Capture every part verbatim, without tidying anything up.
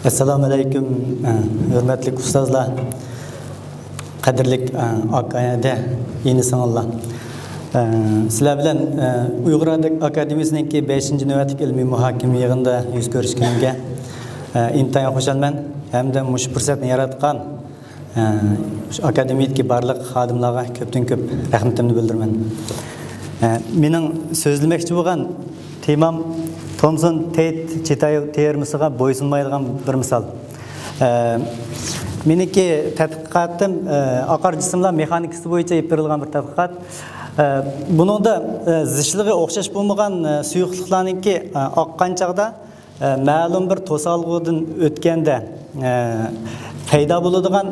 ئەسسالامۇ ئەلەيكۇم، ھۆرمەتلىك ئۇستازلار، قەدىرلىك ئاكا، ھەدە، ئىنى-سىڭىللار. سىلەر بىلەن ئۇيغۇر ئەدەبىيات ئاكادېمىيەسىنىڭكى بەشىنچى نۆۋەتلىك ئىلمىي مۇھاكىمە يىغىنىدا يۈز كۆرۈشكىنىمگە ئىنتايىن خۇشالمەن ھەمدە مۇشۇ پۇرسەتنى ياراتقان شۇ ئاكادېمىيەدىكى بارلىق خادىملارغا كۆپتىن كۆپ رەھمىتىمنى بىلدۈرىمەن. مېنىڭ سۆزلىمەكچى بولغان تېمام تومسون تېيت چىتايو تېئورېمىسىغا بويسۇنمايدىغان بىر مىسال. مېنىڭكى تەتقىقاتىم ئاقار جىسىملار مېخانىكىسى بويىچە ئېلىپ بېرىلغان بىر تەتقىقات. بۇنىڭدا زىچلىقى ئوخشاش بولمىغان سۇيۇقلۇقلارنىڭكى ئاققان چاغدا مەلۇم بىر توسالغۇدىن ئۆتكەندە پەيدا بولىدىغان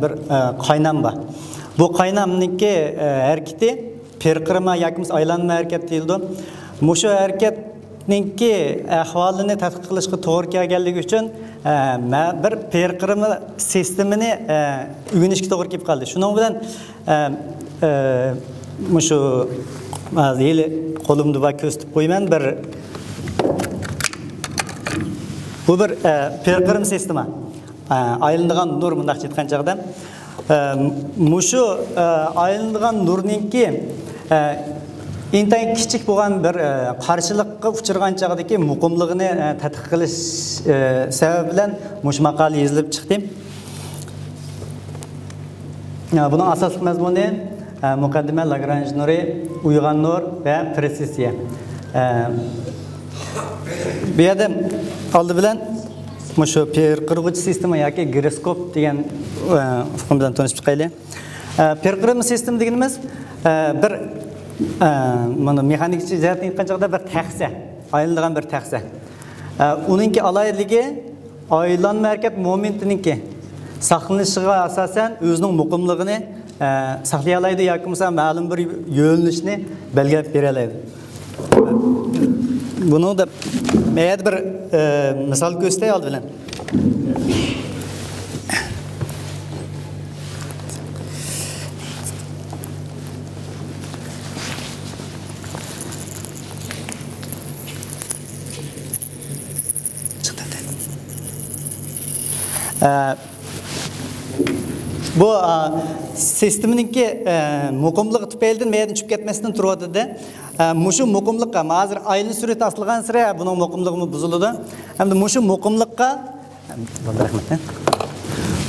بىر قاينام بار. بۇ قاينامنىڭكى ھەرىكىتى پىرقىرىما ياكى بولمىسا ئايلانما ھەرىكەت دېيىلىدۇ. مۇشۇ ھەرىكەتنىڭكى ئەھۋالىنى تەتقىق قىلىشقا توغرا كەلگەنلىكى ئۈچۈن، مەن بىر پىرقىرىما سىستېمىنى ئۆگىنىشكە توغرا كېلىپ قالدى. شۇنىڭ بىلەن مۇشۇ ھېلى قولۇمدا بار، كۆرسىتىپ قويىمەن. بىر، بۇ بىر پىرقىرىما سىستېما. ئايلىنىدىغان نۇر، مۇنداقچە ئېيتقان چاغدا، مۇشۇ ئايلىنىدىغان نۇرنىڭكى ئىنتايىن كىچىك بولغان بىر قارشىلىققا ئۇچرىغان چاغدىكى مۇقىملىقىنى تەتقىق قىلىش سەۋەبى بىلەن مۇشۇ ماقالە يېزىلىپ چىقتى. بۇنىڭ ئاساسلىق مەزمۇنى مۇقەددىمە، لاگرانژ نۇرى، ئۇيغان نۇر ۋە پرېتسېسسىيە. بۇ يەردە ئالدى بىلەن مۇشۇ پىرقىرغۇچ سىستېما ياكى گىروسكوپ دېگەن ئۇقۇم بىلەن تونۇشۇپ چىقايلى. پىرقىرىما سىستېما دېگىنىمىز بىر، مانا، مېخانىكىچە جەھەتتىن ئېيتقان چاغدا بىر تەخسە، ئايلىنىدىغان بىر تەخسە. ئۇنىڭكى ئالاھىدىلىكى ئايلانما ھەرىكەت مومېنتىنىڭكى ساقلىنىشىغا ئاساسەن ئۆزىنىڭ مۇقىملىقىنى ساقلىيالايدۇ ياكى بولمىسا مەلۇم بىر يۆنىلىشنى بەلگىلەپ بېرەلەيدۇ. بۇنىڭدا مەيەردە بىر مىسال كۆرسىتەي ئالدى بىلەن. ئە، بۇ، ئە، سىستېمىنىڭكى، ئە، مۇقىملىقى تۈپەيلىدىن مەيەردىن چۈشۈپ كەتمەستىن تۇرۇۋاتىدۇ. ئە، مۇشۇ مۇقىملىققا، ھازىر ئايلىنىش سۈرئىتى ئاستىلىغان سېرى بۇنىڭ مۇقىملىقىمۇ بۇزۇلىدۇ. ئەمدى مۇشۇ مۇقىملىققا،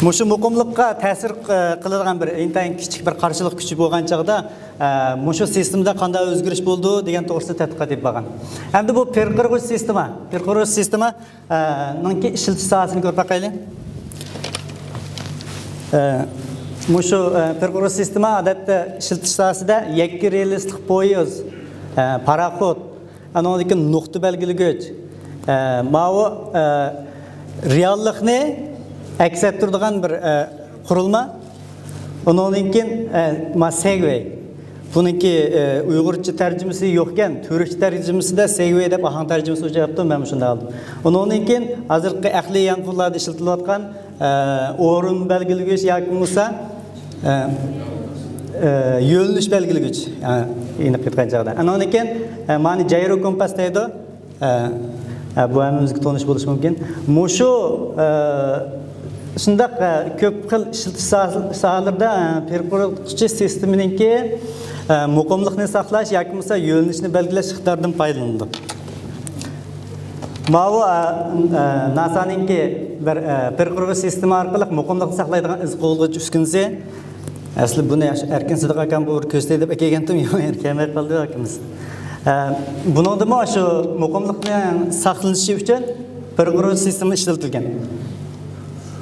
مۇشۇ مۇقىملىققا تەسىر، ئە، قىلىدىغان بىر ئىنتايىن كىچىك بىر قارشىلىق كۈچى بولغان چاغدا، ئە، مۇشۇ سىستېمىدا قانداق ئۆزگىرىش بولىدۇ دېگەن توغرىسىدا تەتقىقات ئېلىپ بارغان. ئەمدى بۇ پىرقىرغۇچ سىستېما، پىرقىرغۇچ سىستېما، ئە، نىڭكى ئىشلىتىش ساھەسىنى كۆرۈپ باقايلى. ئە، مۇشۇ، ئە، پىرقىرغۇچ سىستېما ئادەتتە ئىشلىتىش ساھەسىدە يەككە رېلىسلىق پويىز، ئە، پاراخوت، ئانىڭدىن كېيىن نۇقتا بەلگىلىگۈچ، ئە، ماۋۇ، ئە، رېئاللىقنى ئەكس ئەتتۈرىدىغان بىر، ئە، قۇرۇلما. ئۇنىڭدىن كېيىن، ئە، ما سېگۋەي. بۇنىڭكى، ئە، ئۇيغۇرچە تەرجىمىسى يوقكەن، تۈركچە تەرجىمىسىدە سېگۋەي دەپ ئاھاڭ تەرجىمىسى ئوخشاپ قاپتۇ، مەنمۇ شۇنداق ئالدىم. ئۇنىڭدىن كېيىن ھازىرقى ئەقلىي يانفونلاردا ئىشلىتىلىۋاتقان، ئە، ئورۇن بەلگىلىگۈچ ياكى بولمىسا، ئە، ئە، يۆنىلىش بەلگىلىگۈچ، ئە، ئېنىق ئېيتقان چاغدا. ئۇنىڭدىن كېيىن، ئە، مانى جايرو كومپاس دەيدۇ. ئە، ئە، بۇ ھەممىمىزگە تونۇش بولۇشى مۇمكىن. مۇشۇ، ئە، شۇنداق، ئە، كۆپ خىل ئىشلىتىش ساھە-، ساھەلىرىدە، ئە، پىرقىرغۇچ سىستېمىنىڭكى، ئە، مۇقىملىقنى ساقلاش ياكى بولمىسا يۆنىلىشنى بەلگىلەش ئىقتىدارىدىن پايدىلىنىدۇ. ماۋۇ، ئە، ئە، ناسانىڭكى بىر، ئە، پىرقىرغۇچ سىستېما ئارقىلىق مۇقىملىقنى ساقلايدىغان ئىز قوغلىغۇچ ئۈسكۈنىسى. ئەسلى بۇنى ئەركىن سىدىق ئاكام بۇ كۆرسىتەي دەپ ئەكەلگەنتىم، يەنە كەلمەي قالدى ئاكىمىز. ئە، بۇنىڭدىمۇ شۇ مۇقىملىقنىڭ ساقلىنىشى ئۈچۈن پىرقىرغۇچ سىستېما ئىشلىتىلگەن.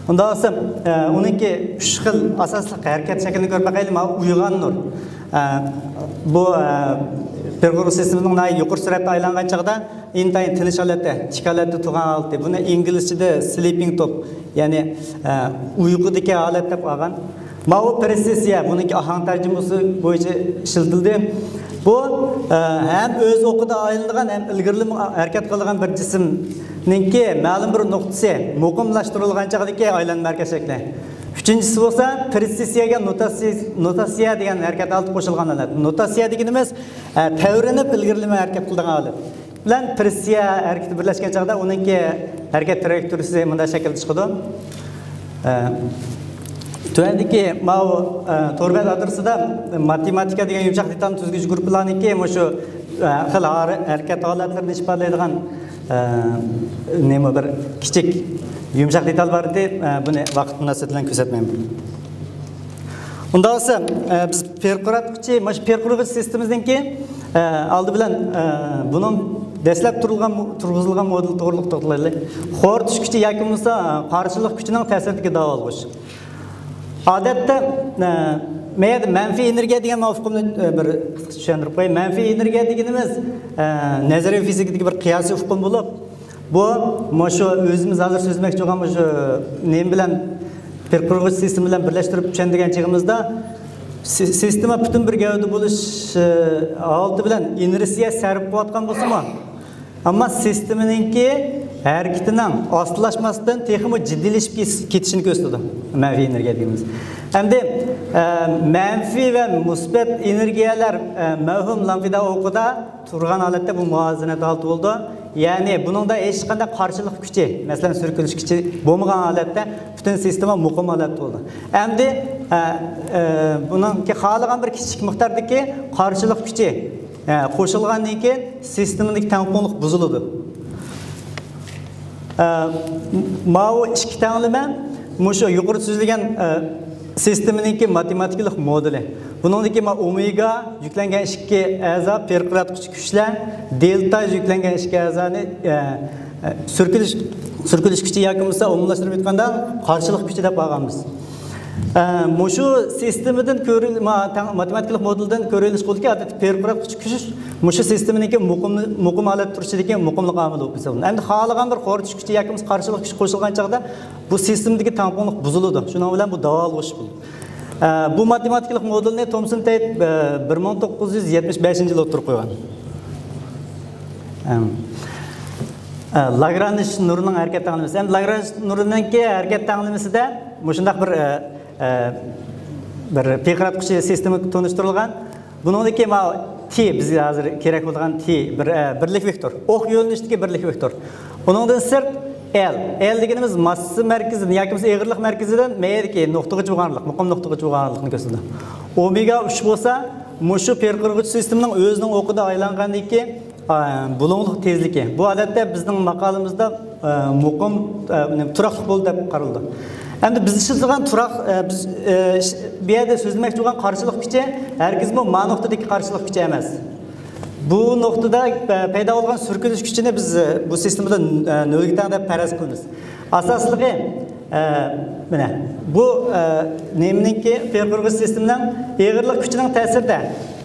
ئۇنداق بولسا، ئە، ئۇنىڭكى ئۈچ خىل ئاساسلىق ھەرىكەت شەكلىنى كۆرۈپ باقايلى. ماۋۇ ئويغان نۇر. ئە، بۇ، ئە، پىرقىرغۇچ سىستېمىنىڭ ناھايىتى يۇقىرى سۈرئەتتە ئايلانغان چاغدا ئىنتايىن تىنچ ھالەتتە، تىك ھالەتتە تۇرغان ھالىتى. بۇنى ئىنگلىزچىدە سلىپىڭ توپ، يەنى، ئە، ئۇيقۇدىكى ھالەت دەپ ئالغان. ماۋۇ پرېتسېسسىيە، بۇنىڭكى ئاھاڭ تەرجىمىسى بويىچە ئىشلىتىلدى. بۇ، ئە، ھەم ئۆز ئوقىدا ئايلىنىدىغان، ھەم ئىلگىرىلىمە ھەرىكەت قىلىدىغان بىر جىسىمنىڭكى مەلۇم بىر نۇقتىسى مۇقىملاشتۇرۇلغان چاغدىكى ئايلانما ھەرىكەت شەكلى. ئۈچىنچىسى بولسا پرېتسېسسىيەگە نوتاتسىيە، نوتاتسىيە دېگەن ھەرىكەت ھالىتى قوشۇلغان ھالەت. نوتاتسىيە دېگىنىمىز، ئە، تەۋرىنىپ ئىلگىرىلىمە ھەرىكەت قىلىدىغان ھالەت. بىلەن پرېتسېسسىيە ھەرىكىتى بىرلەشكەن چاغدا ئۇنىڭكى، ھەرىكەت تىرايېكتورىيىسى مۇنداق شەكىلدە چىقىدۇ. ئە، تۆۋەندىكى ماۋۇ، ئە، تور بەت ئادرېسىدا ماتېماتىكا دېگەن يۇمشاق دېتالنى تۈزگۈچى گۇرۇپپىلارنىڭكى مۇشۇ، ئە، خىل ھار-، ھەرىكەت ھالەتلىرىنى ئىپادىلەيدىغان، ئە، نېمە بىر كىچىك يۇمشاق دېتال بار ئىدى. ئە، بۇنى ۋاقىت مۇناسىۋىتى بىلەن كۆرسەتمەيمەن. ئۇنداق بولسا، ئە، بىز پىرقىراتقۇچى، مانا شۇ پىرقىرىغۇچ سىستېمىسىنىڭكى، ئە، ئالدى بىلەن، ئە، بۇنىڭ دەسلەپ تۇرۇلغان، تۇرغۇزۇلغان مودېلى توغرىلىق توختىلىلى. خورىتىش كۈچى ياكى بولمىسا، ئە، قارشىلىق كۈچىنىڭ تەسىرىدىكى داۋالغۇش. ئادەتتە، ئە، مەن يەردە مەنپىي ئېنېرگىيە دېگەن مەۋھۇمنى، ئە، بىر قىسقىچە چۈشەندۈرۈپ قوياي. مەنپىي ئېنېرگىيە دېگىنىمىز، ئە، نەزەرىي فىزىكىدىكى بىر قىياسىي ئۇقۇم بولۇپ، بۇ، مۇشۇ ئۆزىمىز ھازىر سۆزلىمەكچى بولغان مۇشۇ نېمە بىلەن، پىرقىرغۇچ سىستېما بىلەن بىرلەشتۈرۈپ چۈشەندۈرگەن چېغىمىزدا، سى-، سىستېما پۈتۈن بىر گەۋدە بولۇش، ئە، ھالىتى بىلەن ئىنېرسىيە سەرپ قىلىۋاتقان بولسىمۇ، ئەمما سىستېمىنىڭكى ھەرىكىتىنىڭ ئاستىلاشماستىن تېخىمۇ جىددىيلىشىپ كېتىش-، كېتىشىنى كۆرسىتىدۇ، مەنپىي ئېنېرگىيە دېگىنىمىز. ئەمدى، ئە، مەنپىي ۋە مۇسبەت ئېنېرگىيەلەر، ئە، مەۋھۇم لامپىدا ئوقىدا تۇرغان ھالەتتە بۇ مۇۋازىنەت ھالىتى بولىدۇ. يەنى بۇنىڭدا ھېچقانداق قارشىلىق كۈچى، مەسىلەن، سۈركىلىش كۈچى بولمىغان ھالەتتە پۈتۈن سىستېما مۇقىم ھالەتتە بولىدۇ. ئەمدى، ئە، ئە، بۇنىڭكى خالىغان بىر كىچىك مىقداردىكى قارشىلىق كۈچى، ئە، قوشۇلغاندىن كېيىن سىستېمىدىكى تەڭپۇڭلۇق بۇزۇلىدۇ. ئە، ماۋۇ ئىككى تەڭلىمە مۇشۇ يۇقىرىدا سۆزلىگەن، ئە، سىستېمىنىڭكى ماتېماتىكىلىق مودېلى. بۇنىڭدىكى ما ئومېگا يۈكلەنگەن ئىككى ئەزا پىرقىراتقۇچ كۈچلەر، دېلتا يۈكلەنگەن ئىككى ئەزانى، ئە، ئە، سۈركىلىش، سۈركىلىش كۈچى ياكى بولمىسا ئومۇملاشتۇرۇپ ئېيتقاندا قارشىلىق كۈچى دەپ ئالغانمىز. ئە، مۇشۇ سىستېمىدىن كۆرۈل-، ما-، تەڭ-، ماتېماتىكىلىق مودېلدىن كۆرۈۋېلىشقا بولىدۇكى، ئادەتتە پىرقىراتقۇچ كۈچ مۇشۇ سىستېمىنىڭكى مۇقىم، مۇقىم ھالەتتە تۇرۇشىدىكى مۇقىملىق ئامىلى بولۇپ ھېسابلىنىدۇ. ئەمدى خالىغان بىر خورىتىش كۈچى ياكى بولمىسا قارشىلىق كۈچ قوشۇلغان چاغدا بۇ سىستېمىدىكى تەڭپۇڭلۇق بۇزۇلىدۇ. شۇنىڭ بىلەن بۇ داۋالغۇش بولىدۇ. ئە، بۇ ماتېماتىكىلىق مودېلنى تومسون تەيت، ئە، بىر مىڭ توققۇز يۈز يەتمىش بەشىنچى يىلى ئوتتۇرىغا قويغان. ئەم، ئە، لاگرانژ نۇرىنىڭ ھەرىكەت تەڭلىمىسى. ئەمدى لاگرانژ نۇرىنىڭكى ھەرىكەت تەڭلىمىسىدە مۇشۇنداق بىر، ئە، ئە، بىر پىرقىراتقۇچ سىستېما تونۇشتۇرۇلغان. بۇنىڭدىكى ما تى، بىزگە ھازىر كېرەك بولىدىغان تى، بىر، ئە، بىرلىك ۋېكتور. ئوق يۆنىلىشىدىكى بىرلىك ۋېكتور. ئۇنىڭدىن سىرت ئېل. ئېل دېگىنىمىز ماسسا مەركىزىدىن ياكى بولمىسا ئېغىرلىق مەركىزىدىن مەيدىكى نۇقتىغىچە بولغان ئارىلىق، مۇقىم نۇقتىغىچە بولغان ئارىلىقنى كۆرسىتىدۇ. ئومېگا ئۈچ بولسا، مۇشۇ پىرقىرغۇچ سىستېمىنىڭ ئۆزىنىڭ ئوقىدا ئايلانغاندىكى، ئا، بۇلۇڭلۇق تېزلىكى. بۇ ئادەتتە بىزنىڭ ماقالىمىزدا، ئا، مۇقىم، ئا، تۇراقلىق بولدى دەپ قارىلىدۇ. ئەمدى بىز ئىشلىتىدىغان تۇراق، ئە، بىز، ئە، ئىش-، بۇ يەردە سۆزلىمەكچى بولغان قارشىلىق كۈچى ھەرگىزمۇ ما نۇقتىدىكى قارشىلىق كۈچى ئەمەس. بۇ نۇقتىدا، ئە، پەيدا بولغان سۈركىلىش كۈچىنى بىز، ئە، بۇ سىستېمىدا، ئە، نۆلگە تەڭ دەپ پەرەز قىلىمىز. ئاساسلىقى، ئە، مانا بۇ، ئە، نېمىنىڭكى، پىرقىرغۇچ سىستېمىنىڭ ئېغىرلىق كۈچىنىڭ تەسىرىدە،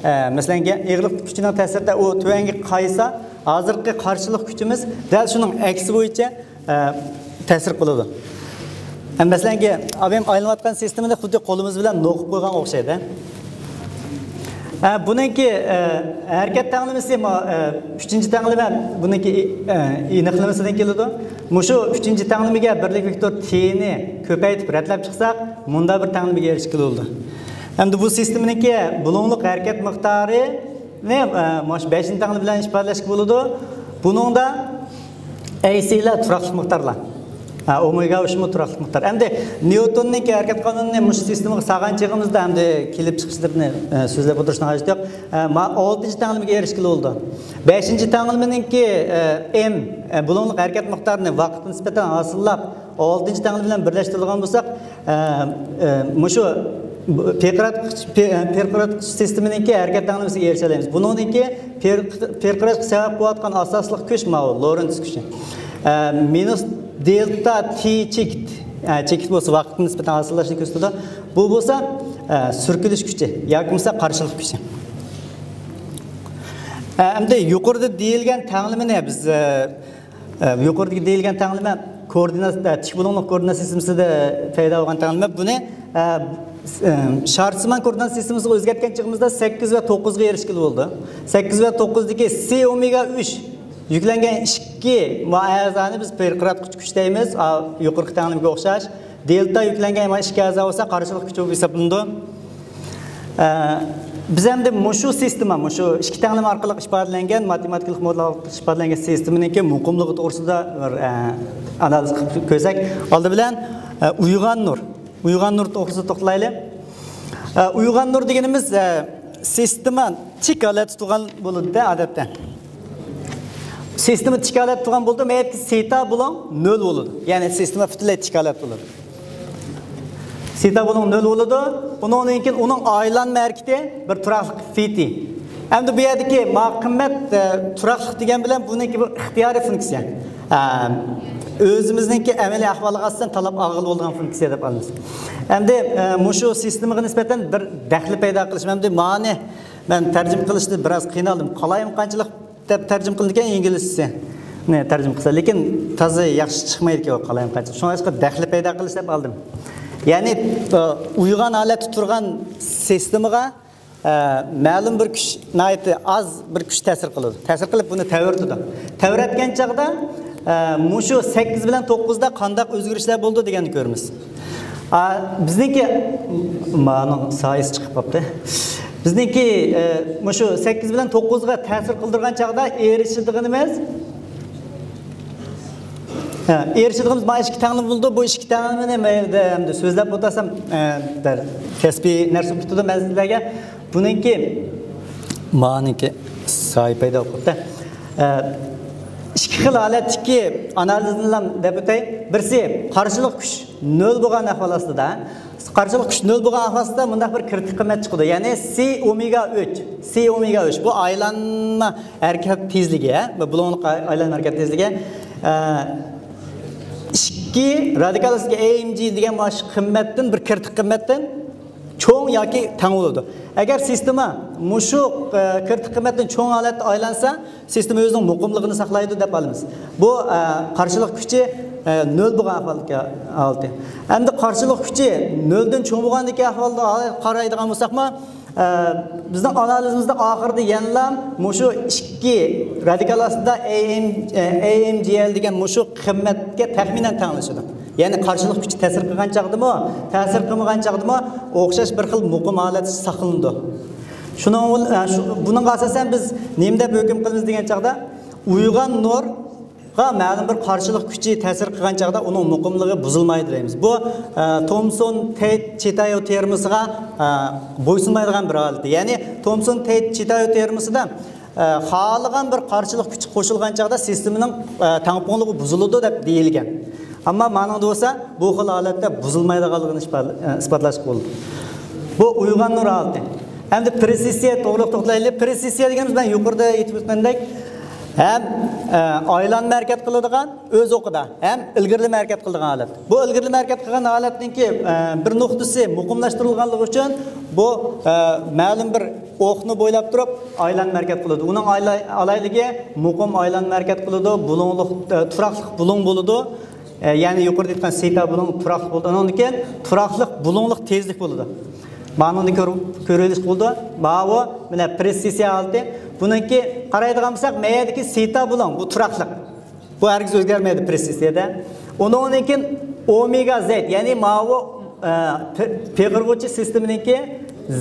ئە، مەسىلەن، ئېغىرلىق كۈچىنىڭ تەسىرىدە ئۇ تۆۋەنگە قايسا، ھازىرقى قارشىلىق كۈچىمىز دەل شۇنىڭ ئەكسى بويىچە ئە، تەسىر قىلىدۇ. ئە، مەسىلەنكى، ئابىم ئايلىنىۋاتقان سىستېمىنى خۇددى قولىمىز بىلەن نوقۇپ قويغانغا ئوخشايدۇ. ئە، بۇنىڭكى، ئە، ھەرىكەت تەڭلىمىسى، ما-، ئە، ئۈچىنچى تەڭلىمە بۇنىڭكى، ئە، ئېنىقلىمىسىدىن كېلىدۇ. مۇشۇ ئۈچىنچى تەڭلىمىگە بىرلىك ۋېكتور تېنى كۆپەيتىپ رەتلەپ چىقساق، مۇنداق بىر تەڭلىمىگە ئېرىشكىلى بولىدۇ. ئەمدى بۇ سىستېمىنىڭكى بۇلۇڭلۇق ھەرىكەت مىقدارى، نى، ئە، مۇشۇ بەشىنچى تەڭلىمە بىلەن ئىپادىلەشكە بولىدۇ. بۇنىڭدا ئەيسىلەر تۇراقلىق مىقدارلار. ئە، ئومېگا ئۈچمۇ تۇراقلىق مىقدار. ئەمدى نيۇتوننىڭكى ھەرىكەت قانۇنىنى مۇشۇ سىستېمىغا سالغان چېغىمىزدا ئەمدى كېلىپ چىقىشلىرىنى، ئە، سۆزلەپ ئولتۇرۇشنىڭ ھاجىتى يوق. ئە، ما-، ئالتىنچى تەڭلىمىگە ئېرىشكىلى بولىدۇ. بەشىنچى تەڭلىمىنىڭكى، ئە، ئېم، ئە، بۇلۇڭلۇق ھەرىكەت مىقدارىنى ۋاقىتقا نىسبەتەن ھاسىللاپ، ئالتىنچى تەڭلىمە بىلەن بىرلەشتۈرىدىغان بولساق، ئە، ئە، مۇشۇ پىرقىراتقۇچ، پى-، ئە، پىرقىراققۇچ سىستېمىنىڭكى ھەرىكەت تەڭلىمىسىگە ئېرىشەلەيمىز. بۇنىڭدىكى پىر-، پىرقىراققا سەۋەب بولۇۋاتقان ئاساسلىق كۈچ ماۋۇ، لورېنتس كۈچى. ئە، مىنۇس دېلتا تى چېكىت. ئە، چېكىت بولسا ۋاقىتقا نىسبەتەن ھاسىللاشنى كۆرسىتىدۇ. بۇ بولسا، ئە، سۈركىلىش كۈچى ياكى بولمىسا قارشىلىق كۈچى. ئە، ئەمدى يۇقىرىدا دېيىلگەن تەڭلىمىنى بىز، ئە، ئە، يۇقىرىدىكى دېيىلگەن تەڭلىمە كوئوردىنات، ئە، تىك بۇلۇڭلۇق كوئوردىنات سىستېمىسىدا پەيدا بولغان تەڭلىمە. بۇنى، ئە، ئە، شارتسىمان كوئوردىنات سىستېمىسىغا ئۆزگەرتكەن چېغىمىزدا سەككىز ۋە توققۇزغا ئېرىشكىلى بولىدۇ. سەككىز ۋە توققۇزدىكى سى ئومېگا ئۈچ يۈكلەنگەن ئىككى ما ئەزانى بىز پىرقىراتقۇچ كۈچ دەيمىز. ئا، يۇقىرىقى تەڭلىمىگە ئوخشاش. دېلتا يۈكلەنگەن ما ئىككى ئەزا بولسا قارشىلىق كۈچ بولۇپ ھېسابلىنىدۇ. ئە، بىز ئەمدى مۇشۇ سىستېما، مۇشۇ ئىككى تەڭلىمە ئارقىلىق ئىپادىلەنگەن، ماتېماتىكىلىق مودېل ئارقىلىق ئىپادىلەنگەن سىستېمىنىڭكى مۇقىملىقى توغرىسىدا بىر، ئە، ئانالىز قىلىپ كۆرسەك، ئالدى بىلەن، ئە، ئۇيغان نۇر. ئۇيغان نۇر توغرىسىدا توختىلايلى. ئە، ئۇيغان نۇر دېگىنىمىز، ئە، سىستېما تىك ھالەتتە تۇرغان بولىدۇ-دە، ئادەتتە. سىستېما تىك ھالەتتە تۇرغان بولىدۇ، مەيەتكى سېتا بۇلۇڭ نۆل بولىدۇ. يەنى سېستېما پۈتۈنلەي تىك ھالەتتە بولىدۇ. سېتا بۇلۇڭ نۆل بولىدۇ. ئۇنىڭدىن كېيىن ئۇنىڭ ئايلانما ھەرىكىتى بىر تۇراقلىق فىتى. ئەمدى بۇ يەردىكى ما قىممەت، ئە، تۇراقلىق دېگەن بىلەن بۇنىڭكى بۇ ئىختىيارىي فۇنكسىيە. ئە، ئۆزىمىزنىڭكى ئەمەلىي ئەھۋالىغا ئاساسەن تاللاپ ئالغىلى بولىدىغان فۇنكسىيە دەپ ئالىمىز. ئەمدى، ئە، مۇشۇ سىستېمىغا نىسبەتەن بىر دەخلى پەيدا قىلىش. ئەمدى مانى مەن تەرجىمە قىلىشتا بىراز قىينالدىم. قالايمىقانچىلىق دەپ تەرجىمە قىلىنىدىكەن ئىنگلىزچىسىنى تەرجىمە قىلسا، لېكىن تازا ياخشى چىقمايدىكەن ئۇ قالايمىقانچىلىق. شۇڭلاشقا دەخلى پەيدا قىلىش دەپ ئالدىم. يەنى، ئە، ئۇيغان ھالەتتە تۇرغان سىستېمىغا، ئە، مەلۇم بىر كۈچ، ناھايىتى ئاز بىر كۈچ تەسىر قىلىدۇ. تەسىر قىلىپ بۇنى تەۋرىتىدۇ. تەۋرەتكەن چاغدا، ئە، مۇشۇ سەككىز بىلەن توققۇزدا قانداق ئۆزگىرىشلەر بولىدۇ دېگەننى كۆرىمىز. ئا، بىزنىڭكى، مانىڭ سايىسى چىقىپ قاپتۇ. بىزنىڭكى، ئە، مۇشۇ سەككىز بىلەن توققۇزغا تەسىر قىلدۇرغان چاغدا ئېرىشىدىغىنىمىز، ھە، ئېرىشىدىغىنىمىز مانا ئىككى تەڭلىمە بولىدۇ. بۇ ئىككى تەڭلىمىنى مەيلىدە ئەمدى سۆزلەپ ئولتۇرسام، ئە، بىر كەسپىي نەرسە بولۇپ كېتىدۇ مەن سىلەرگە. بۇنىڭكى، مانىڭكى سايە پەيدا بولۇپ قاپتۇ. ئە، ئىككى خىل ھالەتتىكى ئانالىزنى دەپ ئۆتەي. بىرسى، قارشىلىق كۈچ نۆل بولغان ئەھۋال ئاستىدا، قارشىلىق كۈچ نۆل بولغان ئەھۋال ئاستىدا مۇنداق بىر كىرىتىك قىممەت چىقىدۇ. يەنى سى ئومېگا ئۈچ، سى ئومېگا ئۈچ، بۇ ئايلانما ھەرىكەت تېزلىكى، ھە، بۇ بۇلۇڭلۇق ئاي-، ئايلانما ھەرىكەت تېزلىكى، ئە، ئىككى رادىكال ئاستىدىكى ئەي ئېم جى دېگەن مانا شۇ قىممەتتىن، بىر كىرىتىك قىممەتتىن چوڭ ياكى تەڭ بولىدۇ. ئەگەر سىستېما مۇشۇ، ئە، كىرىتىك قىممەتتىن چوڭ ھالەتتە ئايلانسا، سىستېما ئۆزىنىڭ مۇقىملىقىنى ساقلايدۇ دەپ ئالىمىز. بۇ، ئە، قارشىلىق كۈچى، ئە، نۆل بولغان ھالىتى. ئەمدى قارشىلىق كۈچى نۆلدىن چوڭ بولغاندىكى ئەھۋالدا قارايدىغان بولساقمۇ، ئە، بىزنىڭ ئانالىزىمىزدا ئاخىرىدا يەنىلا مۇشۇ ئىككى رادىكال ئاستىدا ئەي ئېم، ئە، ئەي ئېم جى ئېل دېگەن مۇشۇ قىممەتكە تەخمىنەن تەڭلىشىدۇ. يەنى قارشىلىق كۈچى تەسىر قىلغان چاغدىمۇ، تەسىر قىلمىغان چاغدىمۇ ئوخشاش بىر خىل مۇقىم ھالەت ساقلىنىدۇ. شۇنىڭ بىل-، ئە، شۇ، بۇنىڭغا ئاساسەن بىز نېمە دەپ ھۆكۈم قىلىمىز دېگەن چاغدا، ئۇيغان نۇرغا مەلۇم بىر قارشىلىق كۈچى تەسىر قىلغان چاغدا ئۇنىڭ مۇقىملىقى بۇزۇلمايدۇ دەيمىز. بۇ، ئە، تومسون تەيت چىتايو تېئورېمىسىغا، ئە، بويسۇنمايدىغان بىر ھالىتى. يەنى تومسون تەيت چىتايو تېئورېمىسىدا، ئە، خالىغان بىر قارشىلىق كۈچ قوشۇلغان چاغدا سىستېمىنىڭ، ئە، تەڭپۇڭلۇقى بۇزۇلىدۇ دەپ دېيىلگەن. ئەمما مانىڭدا بولسا بۇ خىل ھالەتتە بۇزۇلمايدىغانلىقىنى ئىپادە-، ئە، ئىسپاتلاشقا بولىدۇ. بۇ ئۇيغان نۇر ھالىتى. ئەمدى پرېسېسسىيە توغرىلىق توختىلايلى. پرېسېسسىيە دېگىنىمىز مەن يۇقىرىدا ئېيتىپ ئۆتكەندەك ھەم، ئە، ئايلانما ھەرىكەت قىلىدىغان، ئۆز ئوقىدا ھەم ئىلگىرىلىمە ھەرىكەت قىلىدىغان ھالەت. بۇ ئىلگىرىلىمە ھەرىكەت قىلغان ھالەتنىڭكى، ئە، بىر نۇقتىسى مۇقىملاشتۇرۇلغانلىقى ئۈچۈن بۇ، ئە، مەلۇم بىر ئوقنى بويلاپ تۇرۇپ ئايلانما ھەرىكەت قىلىدۇ. ئۇنىڭ ئايلا-، ئالاھىدىلىكى مۇقىم ئايلانما ھەرىكەت قىلىدۇ، بۇلۇڭلۇق، ئە، تۇراقلىق بۇلۇڭ بولىدۇ. ئە، يەنى يۇقىرىدا ئېيتقان سېتا بۇلۇڭ تۇراقلىق بولىدۇ. ئۇنىڭدىن كېيىن تۇراقلىق بۇلۇڭلۇق تېزلىك بولىدۇ. مانىڭدىن كۆر-، كۆرۈۋېلىشقا بولىدۇ. ماۋۇ، مانا، پرېسېسسىيە ھالىتى. بۇنىڭكى قارايدىغان بولساق، مەيەدىكى سېتا بۇلۇڭ، بۇ تۇراقلىق. بۇ ھەرگىز ئۆزگەرمەيدۇ پرېسېسسىيەدە. ئۇنىڭدىن كېيىن ئومېگا زەيت، يەنى ماۋۇ، ئە، پې-، پېقىرغۇچى سىستېمىنىڭكى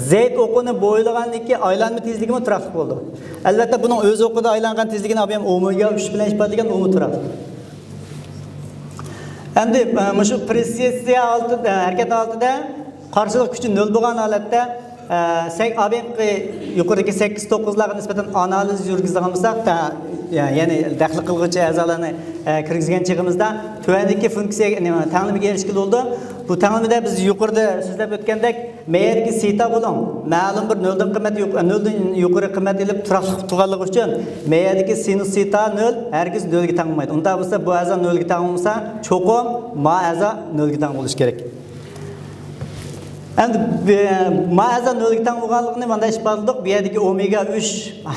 زەيت ئوقىنى بويلىغاندىكى ئايلانما تېزلىكىمۇ تۇراقلىق بولىدۇ. ئەلۋەتتە، بۇنىڭ ئۆز ئوقىدا ئايلانغان تېزلىكىنى ئابىيام ئومېگا ئۈچ بىلەن ئىپادىلىگەن، ئۇمۇ تۇراقلىق. ئەمدى، ئە، مۇشۇ پرېسېسسىيە ھالىتىدە، ھەرىكەت ھالىتىدە قارشىلىق كۈچى نۆل بولغان ھالەتتە، ئە، سەك-، ئابىيامقى يۇقىرىدىكى سەككىز توققۇزلارغا نىسبەتەن ئانالىز يۈرگۈزىدىغان بولساق، تە-، يە-، يەنى دەخلى قىلغۇچى ئەزالارنى، ئە، كىرگۈزگەن چېغىمىزدا تۆۋەندىكى فۇنكسىيە، نېمە، تەڭلىمىگە ئېرىشكىلى بولىدۇ. بۇ تەڭلىمىدە بىز يۇقىرىدا سۆزلەپ ئۆتكەندەك، مەيەدىكى سېتا بۇلۇڭ مەلۇم بىر نۆلدىن قىممەت يۇق-، نۆلدىن يۇقىرى قىممەت ئېلىپ تۇراقلىق تۇرغانلىقى ئۈچۈن، مەيەدىكى سىنۇس سېتا نۆل ھەرگىز نۆلگە تەڭ بولمايدۇ. ئۇنداق بولسا، بۇ ئەزا نۆلگە تەڭ بولمىسا، چوقۇم ما ئەزا نۆلگە تەڭ بولۇشى كېرەك. ئەمدى، بە-، ما ئەزا نۆلگە تەڭ بولغانلىقىنى مانداق ئىپادىلىدۇق. بۇ يەردىكى ئومېگا ئۈچ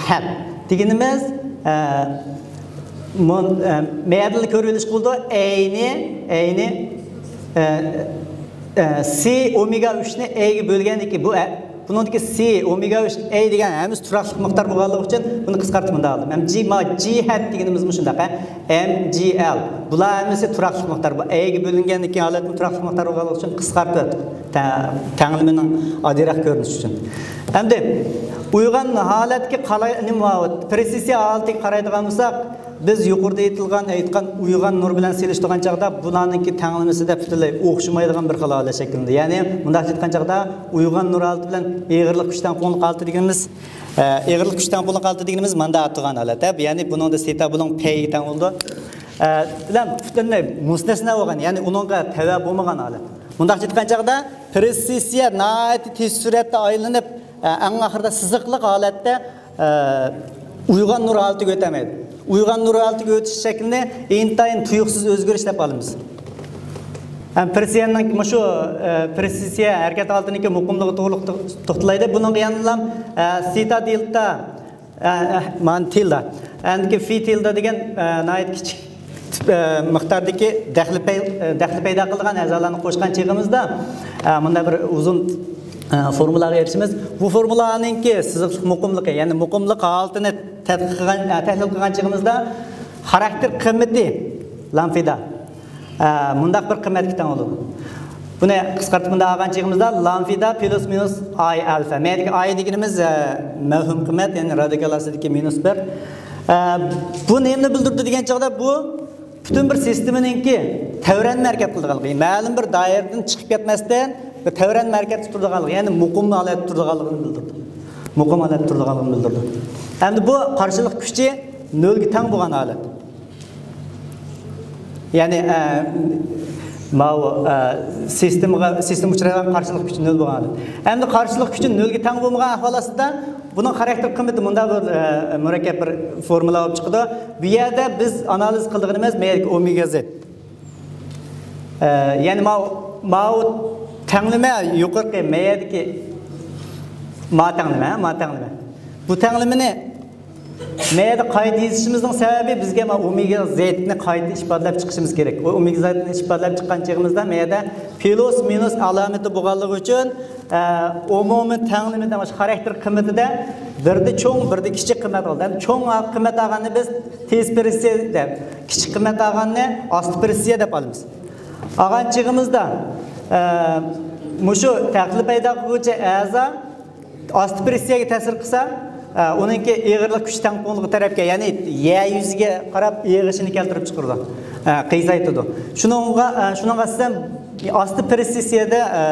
ھەم دېگىنىمىز، ئە، مۇن-، ئە، مەيەدىن كۆرۈۋېلىشقا بولىدۇ. ئەينى، ئەينى، ئە، ئە، سى ئومېگا ئۈچنى ئەيگە بۆلگەندىكى بۇ، ئە، بۇنىڭدىكى سى، ئومېگا ئۈچ، ئەي دېگەن ھەممىسى تۇراقلىق مىقدار بولغانلىقى ئۈچۈن بۇنى قىسقارتىپ مۇنداق ئالدىم. ھەم جى، ما، جى ھەت دېگىنىمىزمۇ شۇنداق، ھە؟ ئەم جى ئەل. بۇلار ھەممىسى تۇراقلىق مىقدار. بۇ ئەيگە بۆلۈنگەندىن كېيىن ھالەتمۇ تۇراقلىق مىقدار بولغانلىقى ئۈچۈن قىسقارتىپ، تە-، تەڭلىمىنىڭ ئاددىيراق كۆرۈنۈشى ئۈچۈن. ئەمدى ئويغان ھالەتكە قاراي، نېمە، پرېسېسسىيە ھالىتىگە قارايدىغان بولساق، بىز يۇقىرىدا ئېيتىلغان، ئېيتقان ئويغان نۇر بىلەن سېلىشتۇرغان چاغدا بۇلارنىڭكى تەڭلىمىسىدە پۈتۈنلەي ئوخشىمايدىغان بىر خىل ھالەت شەكىللىنىدۇ. يەنى مۇنداق ئېيتقان چاغدا ئويغان نۇر ھالىتى بىلەن ئېغىرلىق كۈچ تەڭپۇڭلۇق ھالىتى دېگىنىمىز، ئە، ئېغىرلىق كۈچ تەڭپۇڭلۇق ھالىتى دېگىنىمىز ماندا تۇرغان ھالەت. يەنى بۇنىڭدا سېتا بۇنىڭ پەيگە تەڭ بولىدۇ. ئە، بىلەن پۈتۈنلەي مۇستەسنا بولغان، يەنى ئۇنىڭغا تەۋە بولمىغان ھالەت. مۇنداق ئېيتقان چاغدا پرېسېسسىيە ناھايىتى تېز سۈرئەتتە ئايلىنىپ، ئە، ئەڭ ئاخىرىدا سىزىقلىق ھالەتتە، ئە، ئويغان نۇر ھالىتىگە ئۆتەلمەيدۇ. ئويغان نۇر ھالىتىگە ئۆتۈش شەكلىنى ئىنتايىن تۇيۇقسىز ئۆزگىرىش دەپ ئالىمىز. ھەم پرېسسىيەنىڭ مۇشۇ، ئە، پرېسسىيە ھەرىكەت ھالىتىنىڭكى مۇقىملىقى توغرۇلۇق تو-، توختىلايلى. بۇنىڭغا يەنىلا، ئە، سېتا دېلتا، ئە، ئە، مانا تىلدا. ئەندىكى فى تىلدا دېگەن، ئە، ناھايىتى كىچىك، ئە، مىقداردىكى دەخلى پەي-، ئە، دەخلى پەيدا قىلىدىغان ئەزالارنى قوشقان چېغىمىزدا، ئە، مۇنداق بىر ئۇزۇن، ئە، فورمۇلىغا ئېرىشىمىز. بۇ فورمۇلانىڭكى سىزىقلىق مۇقىملىقى، يەنى مۇقىملىق ھالىتىنى تەتقىق قىلغان، ئە، تەھلىل قىلغان چېغىمىزدا خاراكتېر قىممىتى لامفىدا، ئە، مۇنداق بىر قىممەتكە تەڭ بولىدۇ. بۇنى قىسقارتىپ مۇنداق ئالغان چېغىمىزدا لامفىدا پلۇس مىنۇس ئاي ئالفا. مەيەدىكى ئاي دېگىنىمىز، ئە، مەۋھۇم قىممەت، يەنى رادىكال ئاستىدىكى مىنۇس بىر. ئە، بۇ نېمىنى بىلدۈرىدۇ دېگەن چاغدا بۇ پۈتۈن بىر سىستېمىنىڭكى تەۋرەنمە ھەرىكەت قىلىدىغانلىقى، مەلۇم بىر دائىرىدىن چىقىپ كەتمەستىن بىر تەۋرەنمە ھەرىكەتتە تۇرىدىغانلىقى، يەنى مۇقىم ھالەتتە تۇرىدىغانلىقىنى بىلدۈرىدۇ. مۇقىم ھالەتتە تۇرىدىغانلىقىنى بىلدۈرىدۇ. ئەمدى بۇ قارشىلىق كۈچى نۆلگە تەڭ بولغان ھالەت. يەنى، ئە، ماۋۇ، ئە، سىستېمىغا، سىستېما ئۇچرايدىغان قارشىلىق كۈچى نۆل بولغان ھالەت. ئەمدى قارشىلىق كۈچى نۆلگە تەڭ بولمىغان ئەھۋال ئاستىدا بۇنىڭ خاراكتېر قىممىتى مۇنداق بىر، ئە، مۇرەككەپ بىر فورمۇلا بولۇپ چىقىدۇ. بۇ يەردە بىز ئانالىز قىلىدىغىنىمىز مەيەدىكى ئومېگا زېت. ئە، يەنى ماۋۇ، ماۋۇ تەڭلىمە يۇقىرىقى مەيەدىكى ما تەڭلىمە، ما تەڭلىمە. بۇ تەڭلىمىنى مەيەدە قايتا يېزىشىمىزنىڭ سەۋەبى بىزگە ما ئومېگا زېتنى قايتا ئىپادىلەپ چىقىشىمىز كېرەك. ئۇ ئومېگا زېتنى ئىپادىلەپ چىققان چېغىمىزدا مەيەدە پلۇس مىنۇس ئالامىتى بولغانلىقى ئۈچۈن، ئە، ئومۇمىي تەڭلىمىدە، مۇشۇ خاراكتېر قىممىتىدە بىردە چوڭ، بىردە كىچىك قىممەت بولىدۇ. يەنى چوڭ قىممەت ئالغاننى بىز تېز پرېسسىيە دەپ، كىچىك قىممەت ئالغاننى ئاستا پرېسسىيە دەپ ئالىمىز. ئالغان چېغىمىزدا، ئە، مۇشۇ دەخلى پەيدا قىلغۇچى ئەزا ئاستا پرېسسىيەگە تەسىر قىلسا، ئە، ئۇنىڭكى ئېغىرلىق كۈچ تەڭپۇڭلۇقى تەرەپكە، يەنى يەر يۈزىگە قاراپ ئېغىشىنى كەلتۈرۈپ چىقىرىدۇ، ئە، قىيسايتىدۇ. شۇنىڭغا، ئە، شۇنىڭغا ئاساسەن ئاستا پرېسسىيەدە، ئە،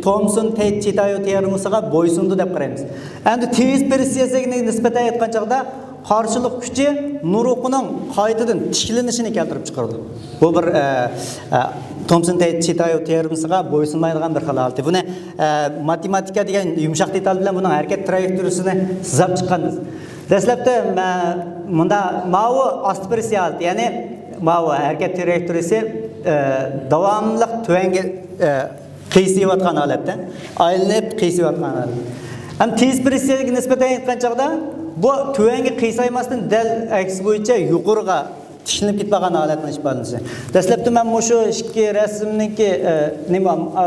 تومسون تېيت چىتايو تېئورېمىسىغا بويسۇنىدۇ دەپ قارايمىز. ئەمدى تېز پرېسسىيەسىگە نىسبەتەن ئېيتقان چاغدا قارشىلىق كۈچى نۇر ئوقىنىڭ قايتىدىن تىكلىنىشىنى كەلتۈرۈپ چىقىرىدۇ. بۇ بىر، ئە، ئە، تومسون تېيت چىتايو تېئورېمىسىغا بويسۇنمايدىغان بىر خىل ھالىتى. بۇنى، ئە، ماتېماتىكا دېگەن يۇمشاق دېتال بىلەن بۇنىڭ ھەرىكەت ترايېكتورىيىسىنى سىزاپ چىققان. دەسلەپتە، مە-، مۇندا ماۋۇ ئاستا پرېسسىيە ھالىتى، يەنى ماۋۇ ھەرىكەت ترايېكتورىيىسى، ئە، داۋاملىق تۆۋەنگە، ئە، قىيسىيىۋاتقان ھالەتتە، ئايلىنىپ قىيسىيىۋاتقان ھالەت. ھەم تېز پرېسسىيەگە نىسبەتەن ئېيتقان چاغدا بۇ تۆۋەنگە قىيسايماستىن دەل ئەكسى بويىچە يۇقىرىغا تىكلىنىپ كېتىپ قالغان ھالەتنىڭ ئىپادىسى. دەسلەپتە مەن مۇشۇ ئىككى رەسىمنىڭكى، ئە، نېمە، ئا،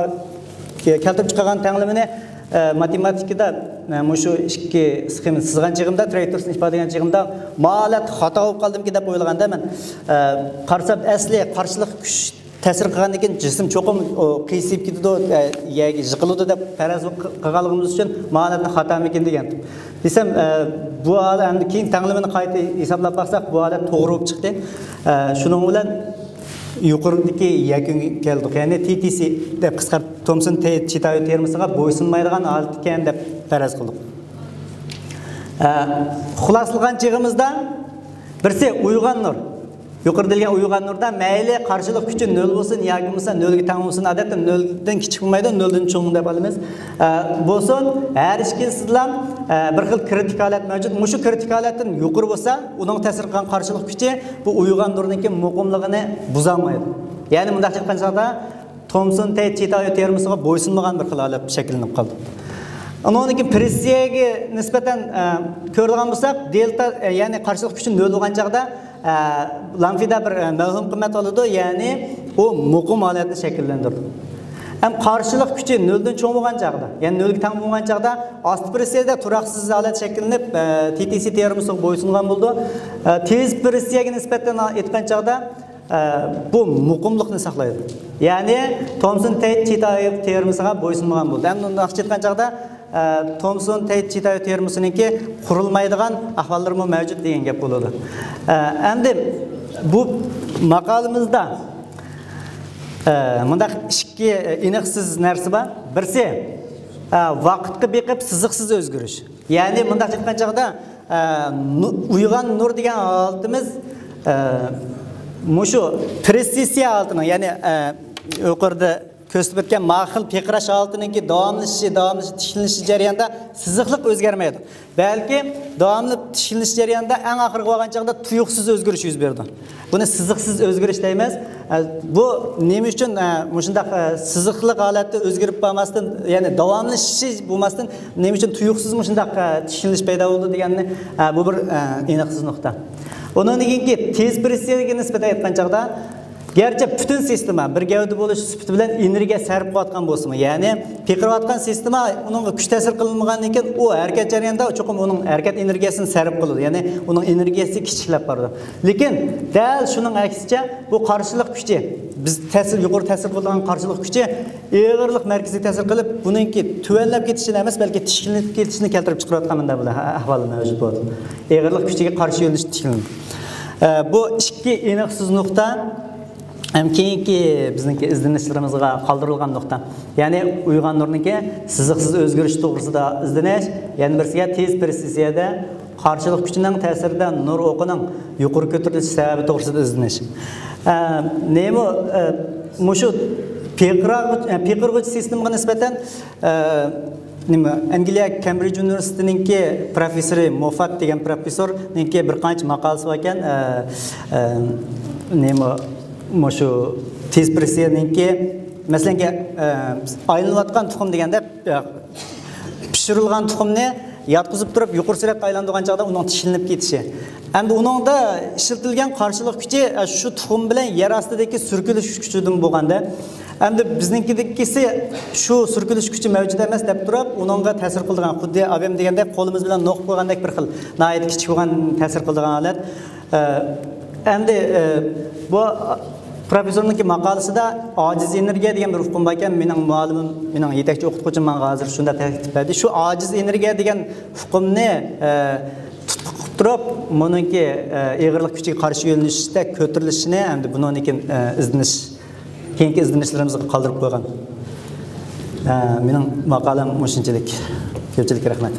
كەلتۈرۈپ چىقارغان تەڭلىمىنى، ئە، ماتېماتىكىدا، ئە، مۇشۇ ئىككى سخېمىنى سىزغان چېغىمدا، ترايېكتورىيىسىنى ئىپادىلىگەن چېغىمدا، ما ھالەت خاتا بولۇپ قالدىمىكىن دەپ ئويلىغاندا مەن، ئە، قارىسام ئەسلى قارشىلىق كۈچ تەسىر قىلغاندىن كېيىن جىسىم چوقۇم، ئۇ، قىيسىيىپ كېتىدۇ، ئە، يەرگە يىقىلىدۇ دەپ پەرەز ق-، قىلغانلىقىمىز ئۈچۈن ما ھالەتنى خاتامىكىن دېگەن. دېسەم، ئە، بۇ ھالەت ئەمدى كېيىن تەڭلىمىنى قايتا ھېسابلاپ باقساق، بۇ ھالەت توغرا بولۇپ چىقتى. ئە، شۇنىڭ بىلەن يۇقىرىدىكى يەكۈنگە كەلدۇق. يەنى تى تى سى دەپ قىسقارتىپ، تومسون تى-، چىتايو تېئورېمىسىغا بويسۇنمايدىغان ھالەت ئىكەن دەپ پەرەز قىلدۇق. ئە، خۇلاسىلىغان چېغىمىزدا بىرسى ئويغان نۇر. يۇقىرىدا دېيىلگەن ئويغان نۇردا مەيلى قارشىلىق كۈچى نۆل بولسۇن ياكى بولمىسا نۆلگە تەڭ بولسۇن، ئادەتتە نۆلدىن كىچىك بولمايدۇ، نۆلدىن چوڭ دەپ ئالىمىز. ئە، بولسۇن، ھەر ئىككىلىسىدىلا، ئە، بىر خىل كرىتىك ھالەت مەۋجۇت. مۇشۇ كرىتىك ھالەتتىن يۇقىرى بولسا، ئۇنىڭغا تەسىر قىلغان قارشىلىق كۈچى بۇ ئويغان نۇرنىڭكى مۇقىملىقىنى بۇزالمايدۇ. يەنى مۇنداقچە ئېيتقان چاغدا، تومسون تېيت چىتايو تېئورېمىسىغا بويسۇنمىغان بىر خىل ھالەت شەكىللىنىپ قالدى. ئۇنىڭدىن كېيىن پرېسسىيەگە نىسبەتەن، ئە، كۆرىدىغان بولساق، دېلتا، ئە، يەنى قارشىلىق كۈچى نۆل بولغان چاغدا، ئە، لامفىدا بىر، ئە، مەۋھۇم قىممەت بولىدۇ، يەنى ئۇ مۇقىم ھالەتنى شەكىللەندۈرىدۇ. ھەم قارشىلىق كۈچى نۆلدىن چوڭ بولغان چاغدا، يەنى نۆلگە تەڭ بولغان چاغدا، ئاستى پرېسسىيەدە تۇراقسىز ھالەت شەكىللىنىپ، ئە، تى تى سى تېئورېمىسىغا بويسۇنغان بولىدۇ. ئە، تېز پرېسسىيەگە نىسبەتەن ئېيتقان چاغدا، ئە، بۇ مۇقىملىقنى ساقلايدۇ. يەنى تومسون تەيت چىتايېۋ تېئورېمىسىغا بويسۇنمىغان بولىدۇ. ھەم مۇنداقچە ئېيتقان چاغدا، ئە، تومسون تەيت چىتايېۋ تېئورېمىسىنىڭكى قۇرۇلمايدىغان ئەھۋاللىرىمۇ مەۋجۇت دېگەن گەپ بولىدۇ. ئە، ئەمدى بۇ ماقالىمىزدا، ئە، مۇنداق ئىككى، ئە، ئېنىقسىز نەرسە بار. بىرسى، ئە، ۋاقىتقا بېقىپ سىزىقسىز ئۆزگىرىش. يەنى مۇنداق ئېيتقان چاغدا، ئە، نۇ-، ئويغان نۇر دېگەن ھالىتىمىز، ئە، مۇشۇ پرېسسىيە ھالىتىنىڭ، يەنى، ئە، يۇقىرىدا كۆرسىتىپ ئۆتكەن ما خىل پىرقىراش ھالىتىنىڭكى داۋاملىشىشى، داۋاملىشىشى، تىكلىنىشى جەريانىدا سىزىقلىق ئۆزگەرمەيدۇ. بەلكى داۋاملىق تىكلىنىش جەريانىدا ئەڭ ئاخىرىغا بارغان چاغدا تۇيۇقسىز ئۆزگىرىش يۈز بېرىدۇ. بۇنى سىزىقسىز ئۆزگىرىش دەيمىز. ئە، بۇ نېمە ئۈچۈن، ئە، مۇشۇنداق، ئە، سىزىقلىق ھالەتتە ئۆزگىرىپ بارماستىن، يەنى داۋاملىشىشى بولماستىن، نېمە ئۈچۈن تۇيۇقسىز مۇشۇنداق، ئە، تىكلىنىش پەيدا بولىدۇ دېگەننى، ئە، بۇ بىر، ئە، ئېنىقسىز نۇقتا. ئۇنىڭدىن كېيىنكى تېز پرېسسىيەگە نىسبەتەن ئېيتقان چاغدا، گەرچە پۈتۈن سىستېما بىر گەۋدە بولۇش سۈپىتى بىلەن ئېنېرگىيە سەرپ قىلىۋاتقان بولسىمۇ، يەنى پىرقىرىۋاتقان سىستېما ئۇنىڭغا كۈچ تەسىر قىلىنمىغاندىن كېيىن، ئۇ ھەرىكەت جەريانىدا چوقۇم ئۇنىڭ ھەرىكەت ئېنېرگىيەسىنى سەرپ قىلىدۇ، يەنى ئۇنىڭ ئېنېرگىيەسى كىچىكلەپ بارىدۇ. لېكىن دەل شۇنىڭ ئەكسىچە، بۇ قارشىلىق كۈچى، بىز تەسىر، يۇقىرى تەسىر قىلىدىغان قارشىلىق كۈچى ئېغىرلىق مەركىزىگە تەسىر قىلىپ، بۇنىڭكى تۆۋەنلەپ كېتىشىنى ئەمەس، بەلكى تىكلىنىپ كېتىشىنى كەلتۈرۈپ چىقىرىۋاتقان مۇنداق بىر ئەھۋال مەۋجۇت بولىدۇ. ئېغىرلىق كۈچىگە قارشى يۆنىلىش تىكلىنىدۇ. ئە، بۇ ئىككى ئېنىقسىز نۇقتا ھەم كېيىنكى بىزنىڭكى ئىزدىنىشلىرىمىزغا قالدۇرۇلغان نۇقتا. يەنى ئويغان نۇرنىڭكى سىزىقسىز ئۆزگىرىش توغرىسىدا ئىزدىنىش، يەنە بىرسىگە تېز پرېسسىيەدە قارشىلىق كۈچىنىڭ تەسىرىدە نۇر ئوقىنىڭ يۇقىرى كۆتۈرۈلۈش سەۋەبى توغرىسىدا ئىزدىنىش. ئە، نېمە، ئە، مۇشۇ پىرقىرا-، ئە، پىرقىرىغۇچ سىستېمىغا نىسبەتەن، ئە، نېمە، ئەنگلىيە كەمبرىج ئۇنىۋېرسىتېتىنىڭكى پروفېسسورى موفات دېگەن پروفېسسورنىڭكى بىر قانچە ماقالىسى باركەن، ئە، ئە، نېمە، مۇشۇ تېز پرېسسىيەنىڭكى، مەسىلەن، ئە، ئايلىنىۋاتقان تۇخۇم دېگەندە، ئە، پىشۇرۇلغان تۇخۇمنى ياتقۇزۇپ تۇرۇپ، يۇقىرى سۈرئەتكە ئايلاندۇرغان چاغدا ئۇنىڭ تىكلىنىپ كېتىشى. ئەمدى ئۇنىڭدا ئىشلىتىلگەن قارشىلىق كۈچى، ئە، شۇ تۇخۇم بىلەن يەر ئاستىدىكى سۈركىلىش كۈچىدىن بولغاندا، ئەمدى بىزنىڭكىدىكىسى شۇ سۈركىلىش كۈچى مەۋجۇت ئەمەس دەپ تۇرۇپ، ئۇنىڭغا تەسىر قىلىدىغان، خۇددى ئابەم دېگەندەك قولىمىز بىلەن نوقۇپ قويغاندەك بىر خىل ناھايىتى كىچىك بولغان تەسىر قىلىدىغان ھالەت. ئە، ئەمدى، ئە، بۇ پروفېسسورنىڭكى ماقالىسىدا ئاجىز ئېنېرگىيە دېگەن بىر ئۇقۇم باركەن. مېنىڭ مۇئەللىمىم، مېنىڭ يېتەكچى ئوقۇتقۇچىم ماڭا ھازىر شۇنداق تەكلىپ بەردى. شۇ ئاجىز ئېنېرگىيە دېگەن ئۇقۇمنى، ئە، تۇتقا قىلىپ تۇرۇپ، بۇنىڭكى، ئە، ئېغىرلىق كۈچىگە قارشى يۆنىلىشتە كۆتۈرۈلۈشىنى ئەمدى بۇنىڭدىن كېيىن، ئە، ئىزدىنىش، كېيىنكى ئىزدىنىشلىرىمىزغا قالدۇرۇپ قويغان. ئە، مېنىڭ ماقالەم مۇشۇنچىلىك. كۆپچىلىككە رەھمەت.